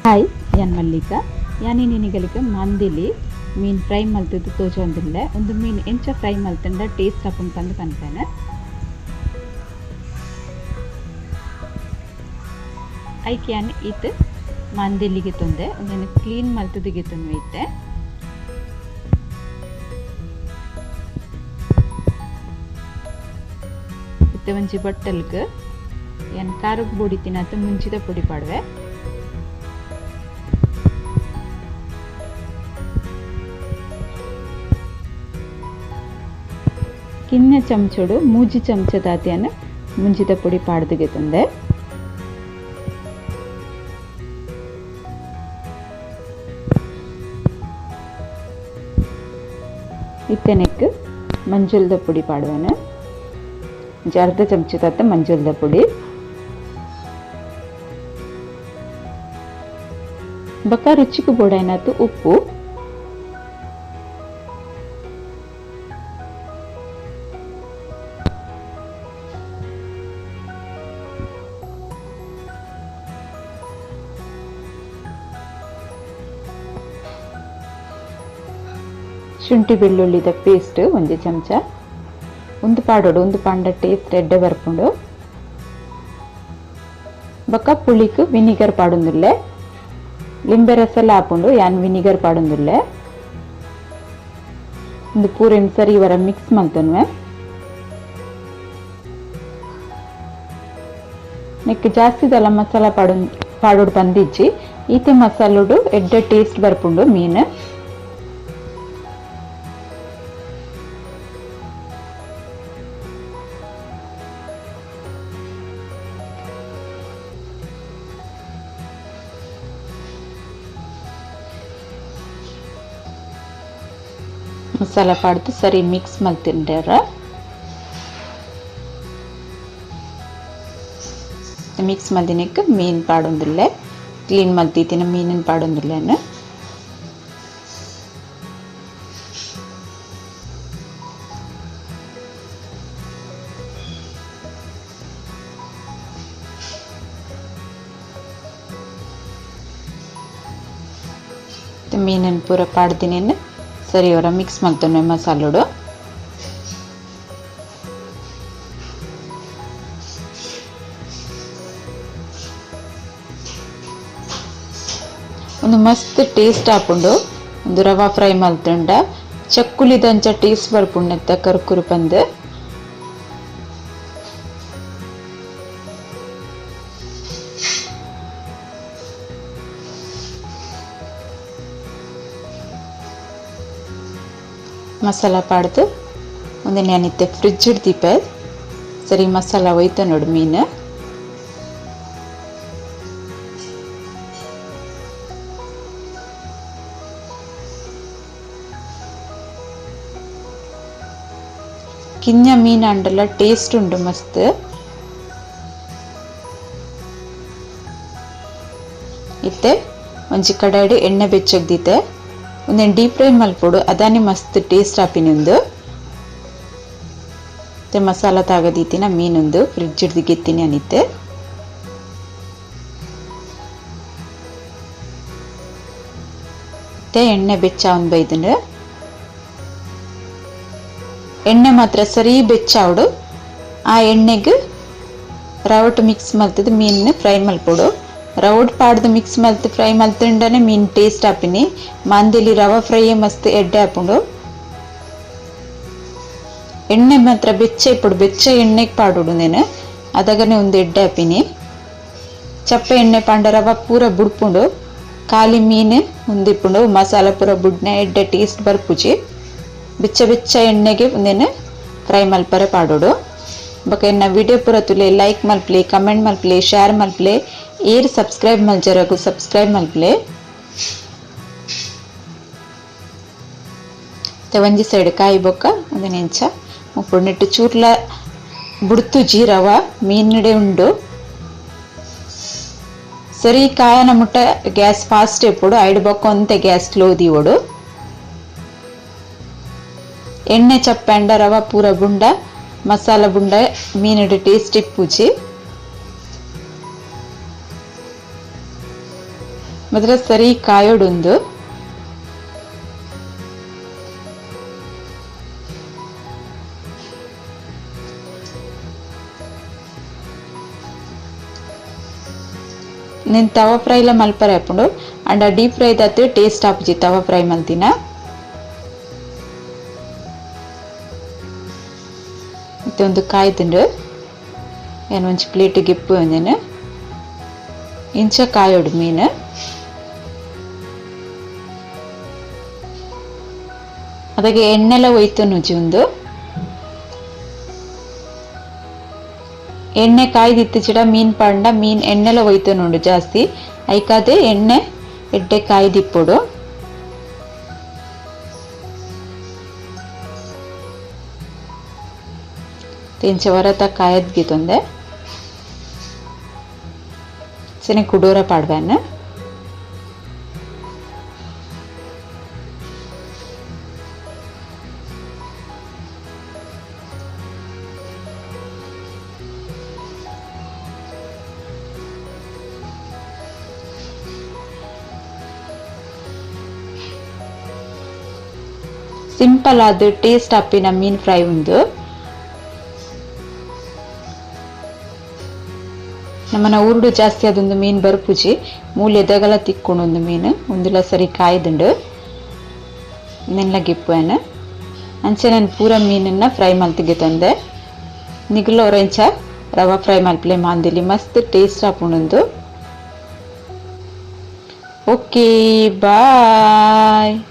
Hi, ಯಾನ್ ಮಲ್ಲಿಕ. ಯಾನಿ ನಿನಿಗಲಿಕ ಮಂದಿಲಿ ಮೀನ್ fry ಮಲ್ತದ್ದು ತೋಜೊಂದಿಲ್ಲ. ಒಂದು ಮೀನ್ ಎಂಚ ಫ್ರೈ ಮಲ್ತಂಡ ಟೇಸ್ಟ್ ಆಪುಂಡು ಪಂದ್ ಪನ್ಪೇನೆ. ಐಕ್ ಯಾನ್ ಇತ್ ಮಂದಿಲಿಗೆ ತೊಂದೆ ಒಂದೆನ್ ಕ್ಲೀನ್ ಮಲ್ತದಿಗೆ ತೊಂದೆ ಇತ್ತೆ. ಇತ್ತೆ ಒಂಜಿ ಬಟ್ಟಲ್ಗ್ ಯಾನ್ ಖಾರಗ್ ಪೊಡಿ ತಿನ್ನತ್ ಮುಂಚಿದ ಪೊಡಿ ಪಾಡುವೆ. ಕಿನ್ನೆ ಚಮಚೋಡು ಮೂಜಿ ಚಮಚ ದಾತಿಯನ್ನು ಮುಂಚಿದ ಪೊಡಿ ಪಾಡ್ದಿಗೆ ತಂದೆ. ಇತ್ತೆನೆಕ್ ಮಂಜುಲ್ದ ಪೊಡಿ ಪಾಡುವೆನು. ಅರ್ಧ ಚಮಚ ತಾತ ಮಂಜುಲ್ದ ಪೊಡಿ. ಬೊಕ್ಕ ರುಚಿಗೆ ಬೋಡಾಯಿನಾತ್ ಉಪ್ಪು. ಶುಂಠಿ ಬೆಳ್ಳುಳ್ಳಿದ ಪೇಸ್ಟ್ ಒಂಜಿ ಚಮಚ. ಒಂದು ಪಾಡೋಡು ಒಂದು ಪಾಂಡ ಟೇಸ್ಟ್ ಎಡ್ಡೆ ಬರ್ಪುಂಡು. ಬೊಕ್ಕ ಪುಳಿಕ್ ವಿನಿಗರ್ ಪಾಡೊಂದುಲ್ಲೆ. ಲಿಂಬೆ ರಸಲ ಆಪುಂಡು, ಯಾನ್ ವಿನಿಗರ್ ಪಾಡೊಂದುಲ್ಲೆ. ಒಂದು ಪೂರೆನ್ ಸರಿ ವರ ಮಿಕ್ಸ್ ಮಲ್ತೊನ್ವೆ. ನೆಕ್ ಜಾಸ್ತಿದಲ್ಲ ಮಸಾಲ ಪಾಡೋಡು ಬಂದಿಜ್ಜಿ. ಈತೆ ಮಸಾಲೋಡು ಎಡ್ಡೆ ಟೇಸ್ಟ್ ಬರ್ಪುಂಡು ಮೀನು. ಮಸಾಲ ಪಾಡ್ದು ಸರಿ ಮಿಕ್ಸ್ ಮಲ್ತಿಂಡಾರ. ಮಿಕ್ಸ್ ಮಲ್ದಿನಕ್ಕೆ ಮೀನ್ ಪಾಡೊಂದುಲ್ಲೆ. ಕ್ಲೀನ್ ಮಲ್ತಿತ್ತಿನ ಮೀನಿನ ಪಾಡೊಂದುಲ್ಲೆನು. ಮೀನನ್ನು ಪೂರ ಪಾಡ್ದಿನೇನು ಸರಿ ಅವರ ಮಿಕ್ಸ್ ಮಲ್ತೊನ್ವೆ ಮಸಾಲೋಡು. ಒಂದು ಮಸ್ತ್ ಟೇಸ್ಟ್ ಆಪುಂಡು. ಒಂದು ರವಾ ಫ್ರೈ ಮಲ್ತುಂಡ ಚಕ್ಕುಲಿದಂಚ ಟೇಸ್ಟ್ ಬರ್ಪುಂಡು ಕರ್ಕುರು ಪಂದ್. ಮಸಾಲ ಪಾಡ್ದು ಒಂದೇ ನೆನಿತ್ತೆ ಫ್ರಿಜ್ ದೀಪ ಸರಿ ಮಸಾಲ ಒಯ್ತ ನೋಡು ಮೀನು. ಕಿಂಜ ಮೀನು ಅಂಡಲ ಟೇಸ್ಟ್ ಉಂಡು ಮಸ್ತ್. ಇತ್ತೆ ಒಂಜಿ ಕಡಾಡಿ ಎಣ್ಣೆ ಬೆಚ್ಚಗ್ದಿತ್ತೆ. ಒಂದೇನು ಡೀಪ್ ಫ್ರೈ ಮಲ್ಪೊಡು, ಅದಾನೆ ಮಸ್ತ್ ಟೇಸ್ಟ್ ಆಪಿನೊಂದು. ಮತ್ತೆ ಮಸಾಲ ತಾಗದೀತಿನ ಮೀನೊಂದು ಫ್ರಿಜ್ ಹಿಡ್ದು ಗೆತ್ತೀನಿ ಅನಿತ್ತೆ. ಮತ್ತೆ ಎಣ್ಣೆ ಬೆಚ್ಚ ಒಂದು ಬೈದಂಡು. ಎಣ್ಣೆ ಮಾತ್ರ ಸರಿ ಬೆಚ್ಚಾವಡು. ಆ ಎಣ್ಣೆಗೆ ರವಟ್ ಮಿಕ್ಸ್ ಮಲ್ತದ ಮೀನು ಫ್ರೈ ಮಲ್ಪೊಡು. ರವಟ್ ಪಾಡ್ದು ಮಿಕ್ಸ್ ಮಲ್ತು ಫ್ರೈ ಮಲ್ತುಂಡನೆ ಮೀನ್ ಟೇಸ್ಟ್ ಆಪಿನಿ. ಮಾಂದಿಲಿ ರವ ಫ್ರೈ ಮಸ್ತ್ ಎಡ್ಡೆ ಆಪುಂಡು. ಎಣ್ಣೆ ಮಾತ್ರ ಬೆಚ್ಚ ಇಪ್ಪುಡು, ಬೆಚ್ಚ ಎಣ್ಣೆಗೆ ಪಾಡೋಡು ನೇನು, ಅದಗನೆ ಒಂದು ಎಡ್ಡೆ ಆಪಿನಿ. ಚಪ್ಪೆ ಎಣ್ಣೆ ಪಾಂಡ ರವ ಪೂರ ಬುಡ್ಪುಂಡು. ಖಾಲಿ ಮೀನು ಒಂದಿಪ್ಪುಂಡು ಮಸಾಲ ಪೂರ ಬುಡ್ನೆ ಎಡ್ಡೆ ಟೇಸ್ಟ್ ಬರ್ಪುಜಿ. ಬೆಚ್ಚ ಬೆಚ್ಚ ಎಣ್ಣೆಗೆ ಒಂದೇನು ಫ್ರೈ ಮಲ್ಪರೆ ಪಾಡೋಡು. ಬೊಕ ಎನ್ನ ವಿಡಿಯೋ ಪೂರ ತುಲೆ ಲೈಕ್ ಮಲ್ಪಲೆ, ಕಮೆಂಟ್ ಮಲ್ಪಲೆ, ಶೇರ್ ಮಲ್ಪಲೆ. ಏರ್ ಸಬ್ಸ್ಕ್ರೈಬ್ ಮಲ್ಜರಗು ಸಬ್ಸ್ಕ್ರೈಬ್ ಮಲ್ಪಲೆ. ಒಂಜಿ ಸೈಡ್ ಕಾಯಿ ಬೊಕ್ಕ ಒಂದು ನೆಂಚ ಉಪ್ಪು ನೆಟ್ಟು ಚೂರ್ಲ ಬುಡ್ತುಜಿ ರವ ಮೀನಿಡೆ ಉಂಡು. ಸರಿ ಕಾಯನ ಮುಟ್ಟ ಗ್ಯಾಸ್ ಫಾಸ್ಟ್ ಇಪ್ಪುಡು. ಐಡ್ ಬೊಕ್ಕ ಒಂತೆ ಗ್ಯಾಸ್ ಸ್ಲೋ ದೀವೊಡು. ಎಣ್ಣೆ ಚಪ್ಪಂಡ ರವ ಪೂರ ಬುಂಡ ಮಸಾಲ ಬುಂಡ ಮೀನಿಡೆ ಟೇಸ್ಟ್ ಇಪ್ಪುಜಿ. ಮಾತ್ರ ಸರಿ ಕಾಯೋಡುಂದು. నేను ತವಾ ಫ್ರೈಲ ಮಲ್ಪರೆ ಆಪುಂಡು and deep fry ದಾತ್ ಟೇಸ್ಟ್ ಆಪುಜಿ ತವಾ ಫ್ರೈ ಮಲ್ತಿನ. ಮತ್ತೆ ಒಂದು ಕಾಯ್ದುಂಡು ಏನು ಒಂಜಿ ಪ್ಲೇಟ್ ಗಿಪ್ಪು ಒಂದೇನು ಇಂಚ ಕಾಯೋಡು ಮೀನು. ಅದಕ್ಕೆ ಎಣ್ಣೆಲ ಒಯ್ತು ನುಜಿ ಒಂದು ಎಣ್ಣೆ ಕಾಯ್ದಿತ್ತುಚಿಡ ಮೀನ್ ಪಂಡ ಮೀನ್ ಎಣ್ಣೆಲ ಒಯ್ತುನುಂಡು ಜಾಸ್ತಿ ಐಕಾದೆ ಎಣ್ಣೆ ಎಡ್ಡೆ ಕಾಯ್ದಿಪ್ಪೊಡು. ಇಂಚ ವರತ ಕಾಯದ್ಗಿತ್ತೊಂದೆ ಸೆನೆ ಕುಡೋರ ಪಾಡ್ವಾನ. ಸಿಂಪಲ್ ಆದ್ ಟೇಸ್ಟ್ ಆಪಿನ ಮೀನ್ ಫ್ರೈ ಉಂದು. ನಮ್ಮನ ಊರುಡು ಜಾಸ್ತಿ ಅದೊಂದು ಮೀನ್ ಬರ್ಪುಜಿ ಮೂಲೆ ಎದಗಲ ತಿಕ್ಕೊಂಡು ಒಂದು ಮೀನು ಒಂದುಲ ಸರಿ ಕಾಯ್ದುಂಡು ನೆಲ್ಲ ಗಿಪ್ಪುವೇನು. ಅಂಚೆ ನಾನು ಪೂರ ಮೀನನ್ನ ಫ್ರೈ ಮಲ್ತಿಗೆ ತಂದೆ ನಿಗುಲ ಒರೆಂಚ ರವಾ ಫ್ರೈ ಮಲ್ಪಲೆ ಮಾಂದಿಲಿ ಮಸ್ತ್ ಟೇಸ್ಟ್ ಆಪುಂಡು. Okay bye.